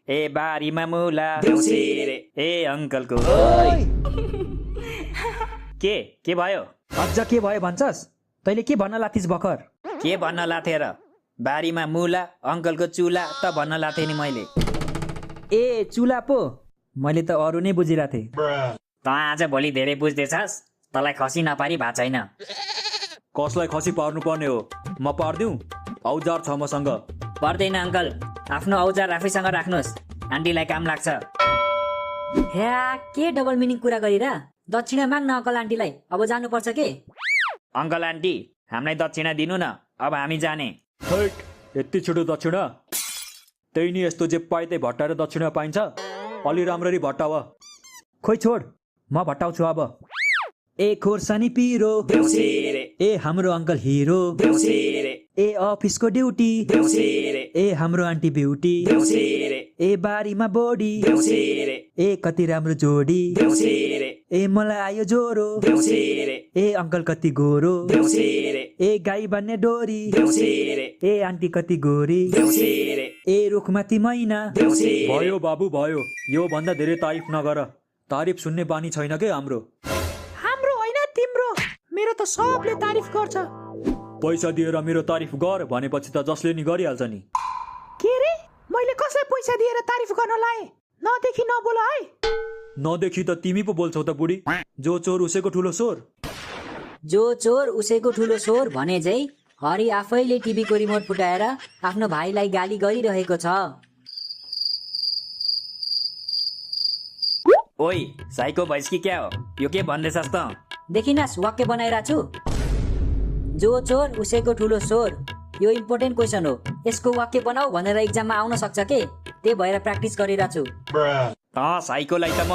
ए बारीमा मुला ए अङ्कलको के भयो? अझ के भयो भन्छस्? तैँले के भन्न लाथिस् भर्खर? के भन्न लाथे र? बारीमा मुला अङ्कलको चुला त भन्न लाथे नि मैले। ए चुला पो, मैले त अरू नै बुझिरहेको थिएँ। त आज भोलि धेरै बुझ्दैछस्, तँलाई खसी नपारी भएको छैन। कसलाई खसी पार्नु पर्ने हो? म पार्दिउँ? औजार छ मसँग। पर्दैन अङ्कल, आफ्नो औजार आफैसँग राख्नुहोस्, आन्टीलाई काम लाग्छ। ह्या के डबल मिनिङ कुरा गरिरा? दक्षिणा माग्न अङ्कल आन्टीलाई, अब जानुपर्छ के? अङ्कल आन्टी हामीलाई दक्षिणा दिनु न, अब हामी जाने। हैट, यति छिटो दक्षिणा? त्यही नि यस्तो जे पाए त्यही भट्टाएर दक्षिणा पाइन्छ? अलि राम्ररी भट्टाव। खोइ छोड, म भट्टाउँछु अब। ए खोर्सानी पिरो ए हाम्रो अङ्कल हिरो ए अफिसको ड्युटी ए हाम्रो आन्टी ब्युटी ए बारीमा बोडी ए कति राम्रो जोडी ए मलाई आयो ज्वरो ए अङ्कल कति गोरो ए गाई बन्ने डोरी ए आन्टी कति गोरी ए रुखमाथि मैना। भयो बाबु भयो, यो भन्दा धेरै तारिफ नगर। तारिफ सुन्ने बानी छैन के हाम्रो। हाम्रो होइन तिम्रो, मेरो त सबले तारिफ गर्छ। पैसा दिएर मेरो तारिफ गर भनेपछि त जसले नि गरिहाल्छ नि। के रे, मैले कसलाई पैसा दिएर तारिफ गर्न लाए? नदेखि नबोल है। नदेखि त तिमी पो बोल्छौ त बुढी। जो चोर उसैको ठुलो सोर। जो चोर उसैको ठुलो सोर भने चाहिँ हरि आफैले टिभीको रिमोट फुटाएर आफ्नो भाइलाई गाली गरिरहेको छ। ओइ साइको भैँस कि क्या हो? यो के भन्दैछस् त? देखिनास् वाक्य बनाइरहेको छु। जो चोर उसैको ठुलो सोर, यो इम्पोर्टेन्ट क्वेसन हो। यसको वाक्य बनाऊ भनेर इक्जाममा आउन सक्छ के? त्यही भएर प्र्याक्टिस गरिरहेको छु। साइकोलाई त म